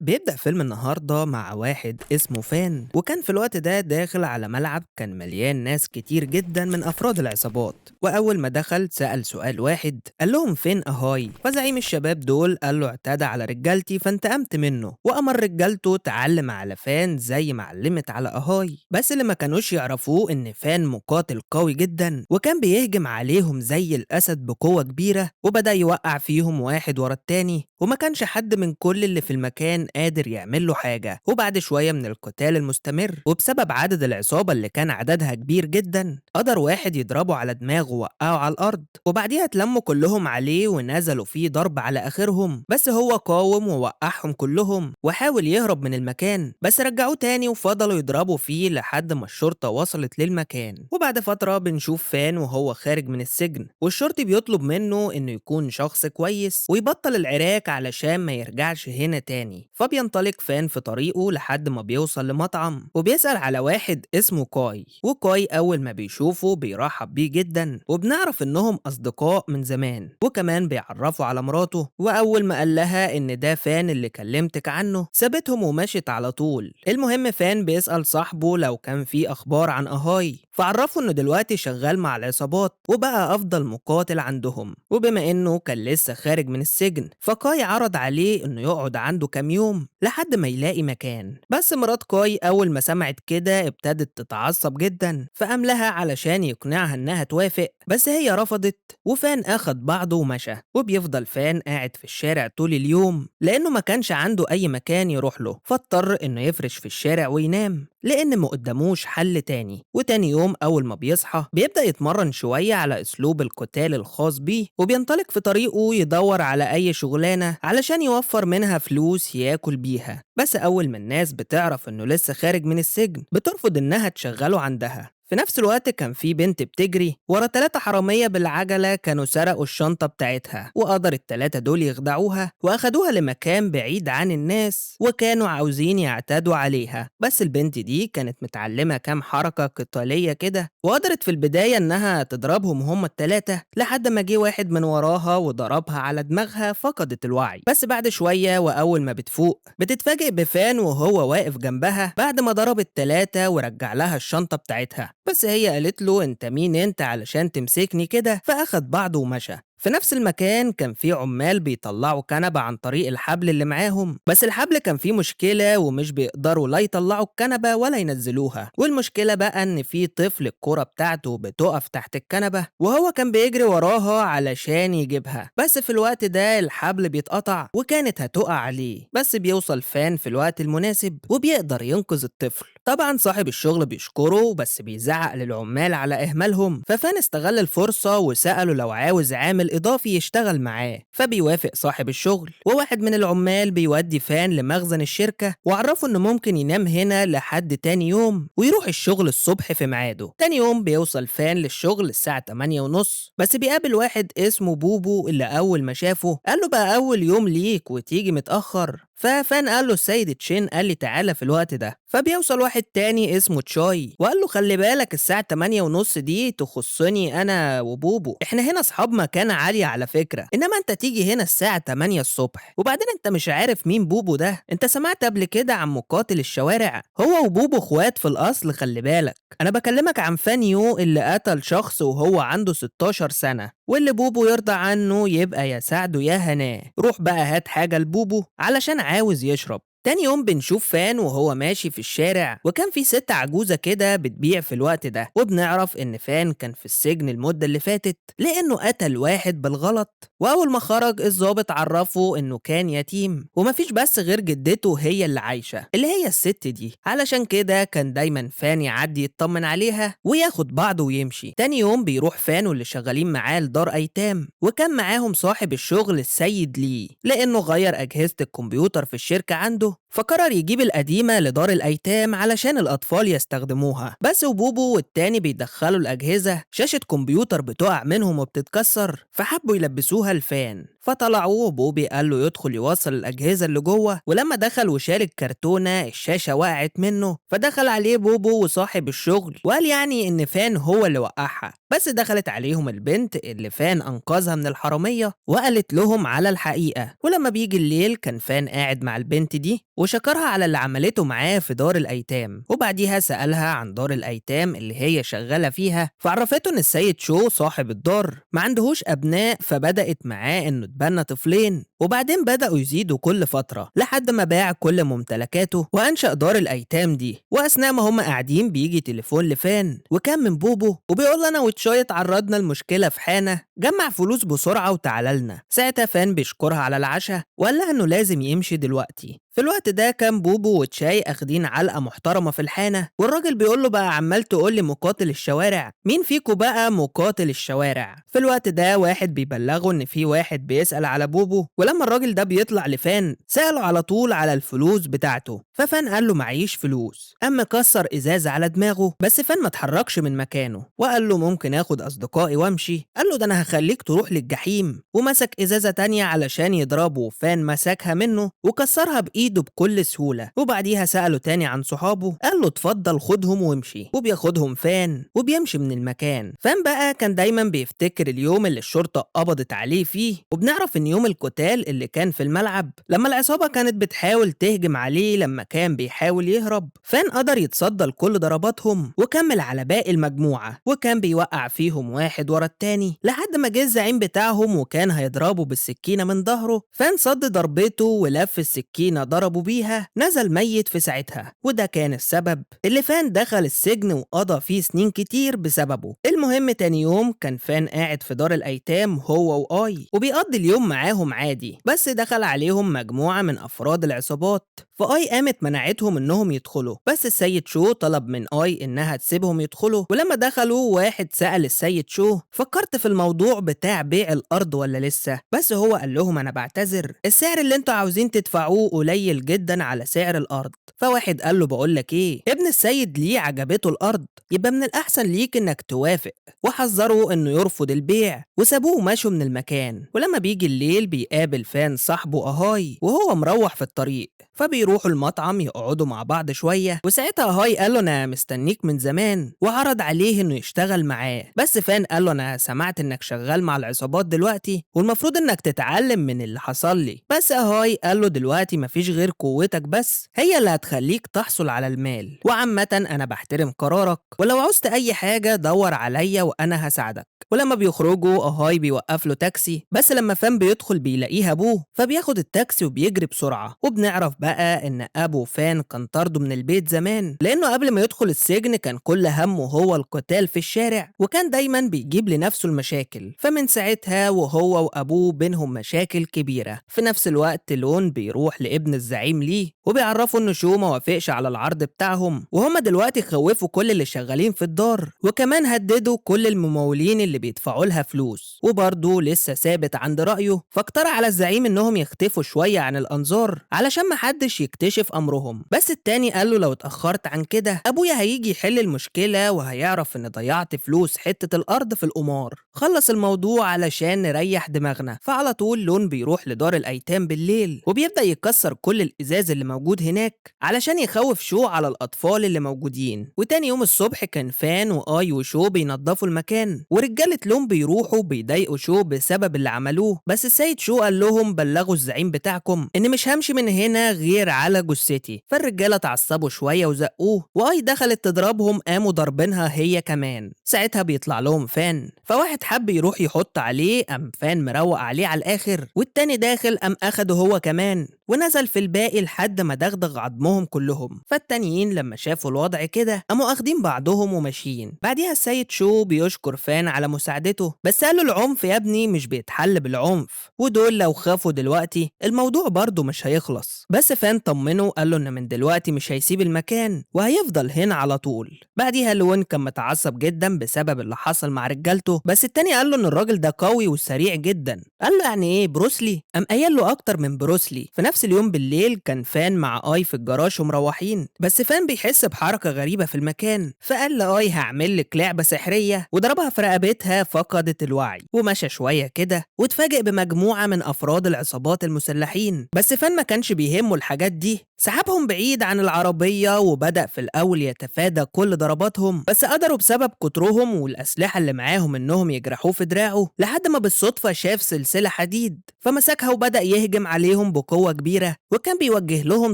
بيبدأ فيلم النهاردة مع واحد اسمه فان، وكان في الوقت ده داخل على ملعب كان مليان ناس كتير جدا من أفراد العصابات. وأول ما دخل سأل سؤال واحد، قال لهم فين أهاي؟ فزعيم الشباب دول قال له اعتدى على رجالتي فانتقمت منه، وأمر رجالته تعلم على فان زي ما علمت على أهاي. بس اللي ما كانوش يعرفوه إن فان مقاتل قوي جدا، وكان بيهجم عليهم زي الأسد بقوة كبيرة، وبدأ يوقع فيهم واحد ورا التاني، وما كانش حد من كل اللي في المكان قادر يعمل له حاجة. وبعد شوية من القتال المستمر، وبسبب عدد العصابة اللي كان عددها كبير جدا، قدر واحد يضربه على دماغه ووقعه على الأرض، وبعديها اتلموا كلهم عليه ونزلوا فيه ضرب على آخرهم، بس هو قاوم ووقعهم كلهم وحاول يهرب من المكان، بس رجعوه تاني وفضلوا يضربوا فيه لحد ما الشرطة وصلت للمكان. وبعد فترة بنشوف فان وهو خارج من السجن، والشرطي بيطلب منه إنه يكون شخص كويس ويبطل العراك علشان ما يرجعش هنا تاني. فبينطلق فان في طريقه لحد ما بيوصل لمطعم، وبيسأل على واحد اسمه كاي، وكاي أول ما بيشوفه بيرحب بيه جدا، وبنعرف إنهم أصدقاء من زمان، وكمان بيعرفوا على مراته. وأول ما قال لها إن ده فان اللي كلمتك عنه سابتهم ومشت على طول. المهم فان بيسأل صاحبه لو كان في أخبار عن أهاي، فعرفه إنه دلوقتي شغال مع العصابات وبقى أفضل مقاتل عندهم. وبما إنه كان لسه خارج من السجن، فكاي عرض عليه إنه يقعد عنده كام يوم لحد ما يلاقي مكان. بس مرات كاي أول ما سمعت كده ابتدت تتعصب جدا، فقام لها علشان يقنعها إنها توافق، بس هي رفضت، وفان أخد بعضه ومشى. وبيفضل فان قاعد في الشارع طول اليوم لأنه ما كانش عنده أي مكان يروح له، فاضطر إنه يفرش في الشارع وينام لأن ما قداموش حل تاني. وتاني يوم أول ما بيصحى بيبدأ يتمرن شوية على أسلوب القتال الخاص بيه، وبينطلق في طريقه يدور على أي شغلانة علشان يوفر منها فلوس ياكل بيها. بس أول ما الناس بتعرف إنه لسه خارج من السجن بترفض إنها تشغله عندها. في نفس الوقت كان في بنت بتجري ورا 3 حرامية بالعجلة كانوا سرقوا الشنطة بتاعتها، وقدر ال3 دول يخدعوها وأخدوها لمكان بعيد عن الناس، وكانوا عاوزين يعتدوا عليها. بس البنت دي كانت متعلمة كام حركة قتالية كده، وقدرت في البداية إنها تضربهم هم ال3 لحد ما جه واحد من وراها وضربها على دماغها فقدت الوعي. بس بعد شوية وأول ما بتفوق بتتفاجئ بفان وهو واقف جنبها بعد ما ضرب ال3 ورجع لها الشنطة بتاعتها. بس هي قالت له انت مين انت علشان تمسكني كده، فأخد بعضه ومشى. في نفس المكان كان في عمال بيطلعوا كنبة عن طريق الحبل اللي معاهم، بس الحبل كان فيه مشكلة ومش بيقدروا لا يطلعوا الكنبة ولا ينزلوها. والمشكلة بقى إن في طفل الكرة بتاعته بتقف تحت الكنبة وهو كان بيجري وراها علشان يجيبها، بس في الوقت ده الحبل بيتقطع وكانت هتقع عليه، بس بيوصل فان في الوقت المناسب وبيقدر ينقذ الطفل. طبعا صاحب الشغل بيشكره بس بيزعق للعمال على إهمالهم، ففان استغل الفرصة وسأله لو عاوز عامل إضافي يشتغل معاه، فبيوافق صاحب الشغل. وواحد من العمال بيودي فان لمخزن الشركة وعرفه إنه ممكن ينام هنا لحد تاني يوم ويروح الشغل الصبح في ميعاده. تاني يوم بيوصل فان للشغل الساعة 8:30، بس بيقابل واحد اسمه بوبو اللي أول ما شافه قال له بقى أول يوم ليك وتيجي متأخر، ففان قال له السيد تشين قال لي تعالى في الوقت ده. فبيوصل واحد تاني اسمه تشاي وقال له خلي بالك الساعة 8:30 دي تخصني أنا وبوبو، إحنا هنا أصحاب مكانة عالية على فكرة، إنما أنت تيجي هنا الساعة 8 الصبح، وبعدين أنت مش عارف مين بوبو ده، أنت سمعت قبل كده عن مقاتل الشوارع؟ هو وبوبو إخوات في الأصل، خلي بالك أنا بكلمك عن فانيو اللي قتل شخص وهو عنده 16 سنة، واللي بوبو يرضى عنه يبقى يا سعده يا هناه، روح بقى هات حاجة لبوبو علشان عاوز يشرب. تاني يوم بنشوف فان وهو ماشي في الشارع، وكان في ست عجوزة كده بتبيع في الوقت ده، وبنعرف إن فان كان في السجن المدة اللي فاتت لأنه قتل واحد بالغلط، وأول ما خرج الضابط عرفه إنه كان يتيم ومفيش بس غير جدته هي اللي عايشة اللي هي الست دي، علشان كده كان دايما فان يعدي يطمن عليها وياخد بعضه ويمشي. تاني يوم بيروح فان واللي شغالين معاه لدار أيتام، وكان معاهم صاحب الشغل السيد لي لأنه غير أجهزة الكمبيوتر في الشركة عنده، فقرر يجيب القديمة لدار الأيتام علشان الأطفال يستخدموها. بس وبوبو والتاني بيدخلوا الأجهزة، شاشة كمبيوتر بتقع منهم وبتتكسر، فحبوا يلبسوها الفان، فطلعوه وبوبي قال له يدخل يوصل الأجهزة اللي جوه، ولما دخل وشال الكرتونة الشاشة وقعت منه، فدخل عليه بوبو وصاحب الشغل وقال يعني إن فان هو اللي وقعها. بس دخلت عليهم البنت اللي فان أنقذها من الحرامية وقالت لهم على الحقيقة. ولما بيجي الليل كان فان قاعد مع البنت دي وشكرها على اللي عملته معاه في دار الأيتام. وبعديها سألها عن دار الأيتام اللي هي شغالة فيها، فعرفته إن السيد شو صاحب الدار ما عندهوش أبناء، فبدأت معاه إنه اتبنى طفلين، وبعدين بدأوا يزيدوا كل فترة لحد ما باع كل ممتلكاته وأنشأ دار الأيتام دي. وأثناء ما هم قاعدين بيجي تليفون لفان، وكان من بوبو وبيقول له أنا وتشاي اتعرضنا لمشكلة في حانة، جمع فلوس بسرعة وتعالى لنا. ساعتها فان بيشكرها على العشاء وقال لها إنه لازم يمشي دلوقتي. في الوقت ده كان بوبو وتشاي اخدين علقة محترمة في الحانة، والراجل بيقول له بقى عمال تقول لي مقاتل الشوارع، مين فيكو بقى مقاتل الشوارع؟ في الوقت ده واحد بيبلغه ان في واحد بيسأل على بوبو، ولما الراجل ده بيطلع لفان سأله على طول على الفلوس بتاعته، ففان قال له معيش فلوس، قام كسر ازازة على دماغه، بس فان ما اتحركش من مكانه وقال له ممكن اخد اصدقائي وامشي، قال له ده انا هخليك تروح للجحيم، ومسك ازازة تانية علشان يضربه، فان مسكها منه وكسرها بإيده بكل سهولة. وبعديها سأله تاني عن صحابه، قال له اتفضل خدهم وامشي، وبياخدهم فان وبيمشي من المكان. فان بقى كان دايما بيفتكر اليوم اللي الشرطة قبضت عليه فيه، وبنعرف ان يوم القتال اللي كان في الملعب لما العصابة كانت بتحاول تهجم عليه لما كان بيحاول يهرب، فان قدر يتصدى لكل ضرباتهم وكمل على باقي المجموعة، وكان بيوقع فيهم واحد ورا التاني لحد ما جه الزعيم بتاعهم وكان هيضربه بالسكينة من ظهره. فان صد ضربته ولف السكينة ضربوا بيها، نزل ميت في ساعتها، وده كان السبب اللي فان دخل السجن وقضى فيه سنين كتير بسببه. المهم تاني يوم كان فان قاعد في دار الأيتام هو وآي وبيقضي اليوم معاهم عادي، بس دخل عليهم مجموعة من أفراد العصابات، فآي قامت منعتهم إنهم يدخلوا، بس السيد شو طلب من آي إنها تسيبهم يدخلوا. ولما دخلوا واحد سأل السيد شو فكرت في الموضوع بتاع بيع الأرض ولا لسه؟ بس هو قال لهم أنا بعتذر، السعر اللي انتوا عاوزين تدفعوه قليل جدا على سعر الارض. فواحد قال له بقول لك ايه، ابن السيد ليه عجبته الارض، يبقى من الاحسن ليك انك توافق، وحذره انه يرفض البيع وسابوه ومشوا من المكان. ولما بيجي الليل بيقابل فان صاحبه اهاي وهو مروح في الطريق، فبيروحوا المطعم يقعدوا مع بعض شويه، وساعتها اهاي قال له انا مستنيك من زمان، وعرض عليه انه يشتغل معاه، بس فان قال له انا سمعت انك شغال مع العصابات دلوقتي والمفروض انك تتعلم من اللي حصل لي، بس اهاي قال له دلوقتي مفيش غير قوتك بس هي اللي هتخليك تحصل على المال، وعامة انا بحترم قرارك، ولو عوزت اي حاجة دور عليا وانا هساعدك. ولما بيخرجوا اهاي بيوقف له تاكسي، بس لما فان بيدخل بيلاقيها ابوه، فبياخد التاكسي وبيجري بسرعة. وبنعرف بقى ان ابو فان كان طرده من البيت زمان، لانه قبل ما يدخل السجن كان كل همه هو القتال في الشارع، وكان دايما بيجيب لنفسه المشاكل، فمن ساعتها وهو وابوه بينهم مشاكل كبيرة. في نفس الوقت لون بيروح لابن الزعيم ليه وبيعرفوا ان شو ما وافقش على العرض بتاعهم، وهما دلوقتي خوفوا كل اللي شغالين في الدار، وكمان هددوا كل الممولين اللي بيدفعوا لها فلوس، وبرضه لسه ثابت عند رأيه، فاقترح على الزعيم انهم يختفوا شوية عن الانظار علشان محدش يكتشف امرهم. بس التاني قال له لو اتأخرت عن كده ابويا هيجي يحل المشكلة وهيعرف ان ضيعت فلوس حتة الارض في القمار، خلص الموضوع علشان نريح دماغنا. فعلى طول لون بيروح لدار الايتام بالليل وبيبدأ يكسر كل الازاز اللي موجود هناك علشان يخوف شو على الاطفال اللي موجودين. وتاني يوم الصبح كان فان واي وشو بينظفوا المكان، ورجالة لون بيروحوا بيضايقوا شو بسبب اللي عملوه، بس السيد شو قال لهم بلغوا الزعيم بتاعكم ان مش همشي من هنا غير على جثتي. فالرجالة اتعصبوا شوية وزقوه، واي دخلت تضربهم قاموا ضربينها هي كمان. ساعتها بيطلع لهم فان، فواحد حب يروح يحط عليه قام فان مروق عليه على الاخر، والتاني داخل قام اخده هو كمان ونزل في الباقي لحد ما دغدغ عظمهم كلهم. فالتانيين لما شافوا الوضع كده قاموا اخدين بعضهم وماشيين. بعديها السيد شو بيشكر فان على مساعدته، بس قال له العنف يا ابني مش بيتحل بالعنف، ودول لو خافوا دلوقتي الموضوع برضه مش هيخلص. بس فان طمنه قال له ان من دلوقتي مش هيسيب المكان وهيفضل هنا على طول. بعديها لون كان متعصب جدا بسبب اللي حصل مع رجالته، بس التاني قال له ان الراجل ده قوي وسريع جدا، قال له يعني ايه بروسلي؟ قام قايل له اكتر من بروسلي. في نفس اليوم بالليل كان فان مع اي في الجراج ومروحين، بس فان بيحس بحركة غريبة في المكان، فقال لاي هعمل لك لعبة سحرية، وضربها في رقبتها فقدت الوعي. ومشى شوية كده واتفاجئ بمجموعة من أفراد العصابات المسلحين، بس فان ما كانش بيهمه الحاجات دي، سحبهم بعيد عن العربية وبدأ في الأول يتفادى كل ضرباتهم، بس قدروا بسبب كترهم والأسلحة اللي معاهم إنهم يجرحوه في دراعه، لحد ما بالصدفة شاف سلسلة حديد فمسكها وبدأ يهجم عليهم بقوة كبيرة كبيرة، وكان بيوجه لهم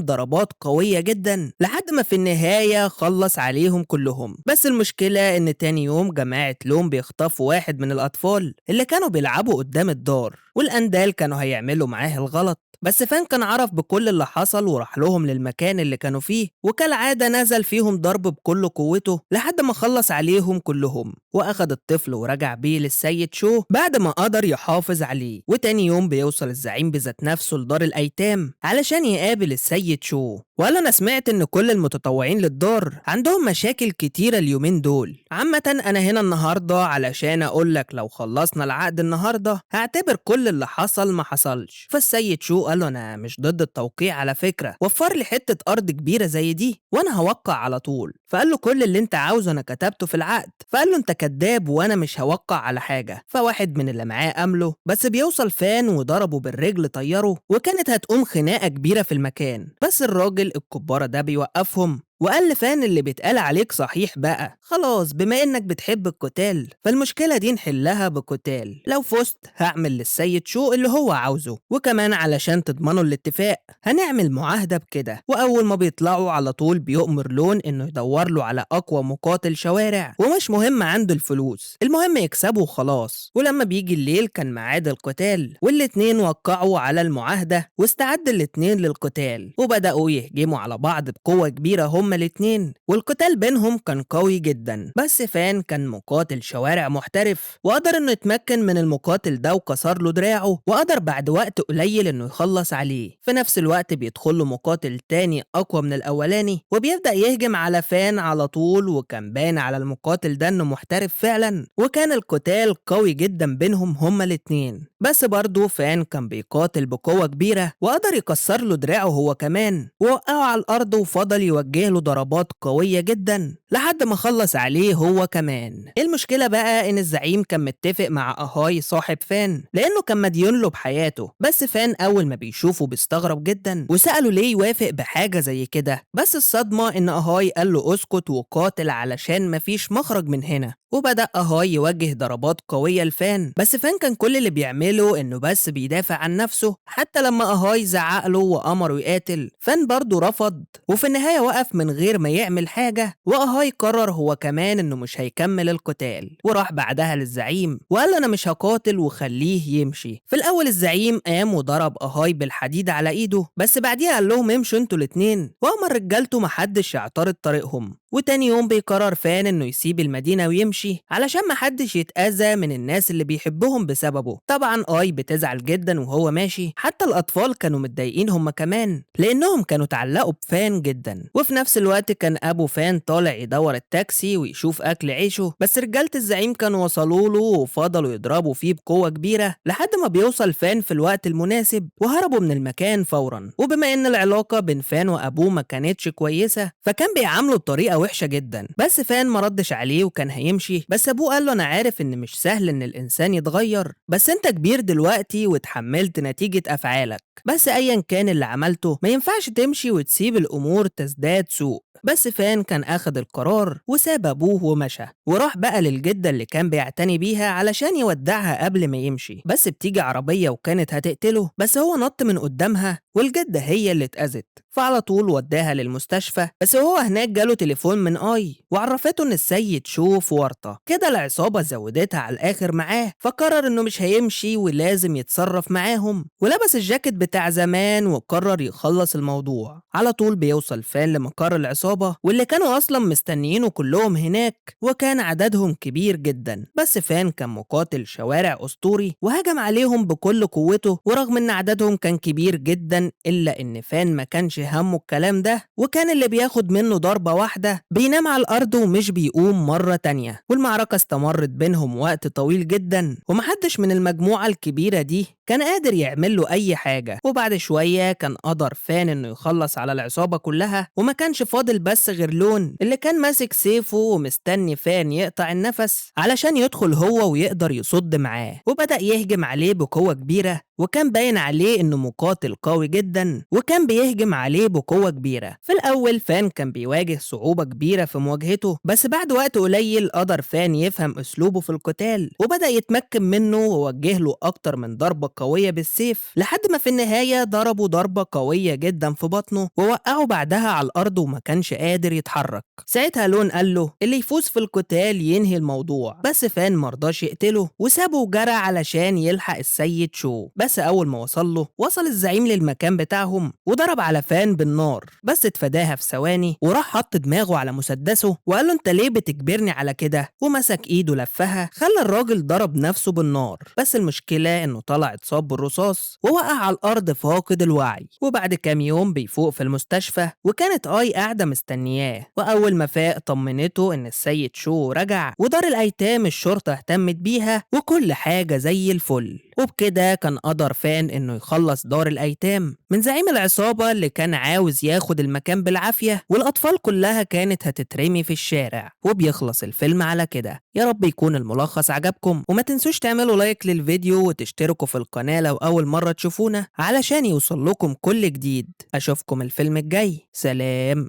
ضربات قوية جدا لحد ما في النهاية خلص عليهم كلهم. بس المشكلة إن تاني يوم جماعة لون بيخطفوا واحد من الأطفال اللي كانوا بيلعبوا قدام الدار، والأندال كانوا هيعملوا معاه الغلط، بس فان كان عرف بكل اللي حصل وراح لهم للمكان اللي كانوا فيه، وكالعادة نزل فيهم ضرب بكل قوته لحد ما خلص عليهم كلهم، وأخد الطفل ورجع بيه للسيد شو بعد ما قدر يحافظ عليه. وتاني يوم بيوصل الزعيم بذات نفسه لدار الأيتام علشان يقابل السيد شو، وقال أنا سمعت إن كل المتطوعين للدار عندهم مشاكل كتيرة اليومين دول، عامة أنا هنا النهاردة علشان أقول لك لو خلصنا العقد النهاردة هعتبر كل اللي حصل ما حصلش. فالسيد شو قال له أنا مش ضد التوقيع على فكرة، وفر لي حتة أرض كبيرة زي دي وأنا هوقع على طول. فقال له كل اللي أنت عاوزه أنا كتبته في العقد. فقال له أنت كداب وأنا مش هوقع على حاجة. فواحد من اللي معاه قام له، بس بيوصل فان وضربه بالرجل طيره، وكانت هتقوم خناقة كبيرة في المكان، بس الراجل الكبارة ده بيوقفهم وقال لفان اللي بيتقال عليك صحيح بقى، خلاص بما انك بتحب القتال فالمشكلة دي نحلها بقتال، لو فزت هعمل للسيد شو اللي هو عاوزه، وكمان علشان تضمنوا الاتفاق هنعمل معاهدة بكده. واول ما بيطلعوا على طول بيؤمر لون انه يدور له على اقوى مقاتل شوارع، ومش مهم عنده الفلوس، المهم يكسبه وخلاص. ولما بيجي الليل كان ميعاد القتال، والاتنين وقعوا على المعاهدة واستعد الاتنين للقتال، وبدأوا يهجموا على بعض بقوة كبيرة هما الاتنين، والقتال بينهم كان قوي جدا. بس فان كان مقاتل شوارع محترف، وقدر انه يتمكن من المقاتل ده وكسر له دراعه، وقدر بعد وقت قليل انه يخلص عليه. في نفس الوقت بيدخل له مقاتل تاني اقوى من الاولاني، وبيبدأ يهجم على فان على طول، وكان باين على المقاتل ده انه محترف فعلا، وكان القتال قوي جدا بينهم هما الاتنين. بس برضه فان كان بيقاتل بقوة كبيرة، وقدر يكسر له دراعه هو كمان، ووقعه على الارض، وفضل يوجه له ضربات قوية جدا لحد ما خلص عليه هو كمان. المشكلة بقى ان الزعيم كان متفق مع اهاي صاحب فان، لانه كان مديون له بحياته، بس فان اول ما بيشوفه بيستغرب جدا وسأله ليه يوافق بحاجة زي كده. بس الصدمة ان اهاي قال له اسكت وقاتل علشان مفيش مخرج من هنا، وبدأ اهاي يوجه ضربات قوية لفان، بس فان كان كل اللي بيعمله انه بس بيدافع عن نفسه. حتى لما اهاي زعق له وامره يقاتل، فان برضه رفض، وفي النهاية وقف من غير ما يعمل حاجة. واهاي قرر هو كمان انه مش هيكمل القتال، وراح بعدها للزعيم وقال له انا مش هقاتل وخليه يمشي. في الاول الزعيم قام وضرب اهاي بالحديد على ايده، بس بعديها قال لهم امشوا انتوا الاتنين، وامر رجالته محدش يعترض طريقهم. وتاني يوم بيقرر فان انه يسيب المدينة ويمشي علشان محدش يتأذى من الناس اللي بيحبهم بسببه. طبعا اي بتزعل جدا وهو ماشي، حتى الاطفال كانوا متضايقين هم كمان لانهم كانوا اتعلقوا بفان جدا. وفي نفس الوقت كان ابو فان طالع يدور التاكسي ويشوف اكل عيشه، بس رجالة الزعيم كانوا وصلوا له وفضلوا يضربوا فيه بقوة كبيرة لحد ما بيوصل فان في الوقت المناسب وهربوا من المكان فورا. وبما ان العلاقة بين فان وابوه ما كانتش كويسة، فكان بيعامله بطريقة وحشة جدا، بس فان ما ردش عليه وكان هيمشي، بس ابوه قال له انا عارف ان مش سهل ان الانسان يتغير، بس انت كبير دلوقتي وتحملت نتيجة افعالك، بس ايا كان اللي عملته ما ينفعش تمشي وتسيب الامور تزداد سوء. بس فان كان اخد القرار وساب ابوه ومشى، وراح بقى للجدة اللي كان بيعتني بيها علشان يودعها قبل ما يمشي. بس بتيجي عربية وكانت هتقتله، بس هو نط من قدامها والجدة هي اللي اتأذت، فعلى طول وداها للمستشفى. بس وهو هناك جاله تليفون من اي وعرفته ان السيد شو في ورطة كده، العصابة زودتها على الاخر معاه، فقرر انه مش هيمشي ولازم يتصرف معاهم، ولبس الجاكيت بتاع زمان وقرر يخلص الموضوع. على طول بيوصل فان لمقر العصابة واللي كانوا اصلا مستنيينه كلهم هناك، وكان عددهم كبير جدا. بس فان كان مقاتل شوارع اسطوري وهجم عليهم بكل قوته، ورغم ان عددهم كان كبير جدا الا ان فان ما كانش همه الكلام ده، وكان اللي بياخد منه ضربة واحدة بينام على الأرض ومش بيقوم مرة تانية. والمعركة استمرت بينهم وقت طويل جدا، ومحدش من المجموعة الكبيرة دي كان قادر يعمل له أي حاجة. وبعد شوية كان قدر فان إنه يخلص على العصابة كلها، وما كانش فاضل بس غير لون اللي كان ماسك سيفه ومستني فان يقطع النفس علشان يدخل هو ويقدر يصد معاه، وبدأ يهجم عليه بقوة كبيرة. وكان باين عليه انه مقاتل قوي جدا، وكان بيهجم عليه بقوة كبيرة. في الاول فان كان بيواجه صعوبة كبيرة في مواجهته، بس بعد وقت قليل قدر فان يفهم اسلوبه في القتال وبدأ يتمكن منه ووجه له اكتر من ضربة قوية بالسيف، لحد ما في النهاية ضربه ضربة قوية جدا في بطنه ووقعه بعدها على الارض وما كانش قادر يتحرك. ساعتها لون قال له اللي يفوز في القتال ينهي الموضوع، بس فان مرضاش يقتله وسابه وجرى علشان يلحق السيد شو. بس اول ما وصل له وصل الزعيم للمكان بتاعهم وضرب على فان بالنار، بس اتفاداها في ثواني وراح حط دماغه على مسدسه وقال له انت ليه بتجبرني على كده، ومسك ايده لفها خلى الراجل ضرب نفسه بالنار، بس المشكلة انه طلع اتصاب بالرصاص ووقع على الارض فاقد الوعي. وبعد كام يوم بيفوق في المستشفى وكانت اي قاعدة مستنياه، واول ما فاق طمنته ان السيد شو رجع ودار الايتام الشرطة اهتمت بيها وكل حاجة زي الفل. وبكده كان قدر فان انه يخلص دار الايتام من زعيم العصابة اللي كان عاوز ياخد المكان بالعافية، والاطفال كلها كانت هتترمي في الشارع. وبيخلص الفيلم على كده. يا رب يكون الملخص عجبكم، وما تنسوش تعملوا لايك للفيديو وتشتركوا في القناة لو اول مرة تشوفونا علشان يوصل لكم كل جديد. اشوفكم الفيلم الجاي، سلام.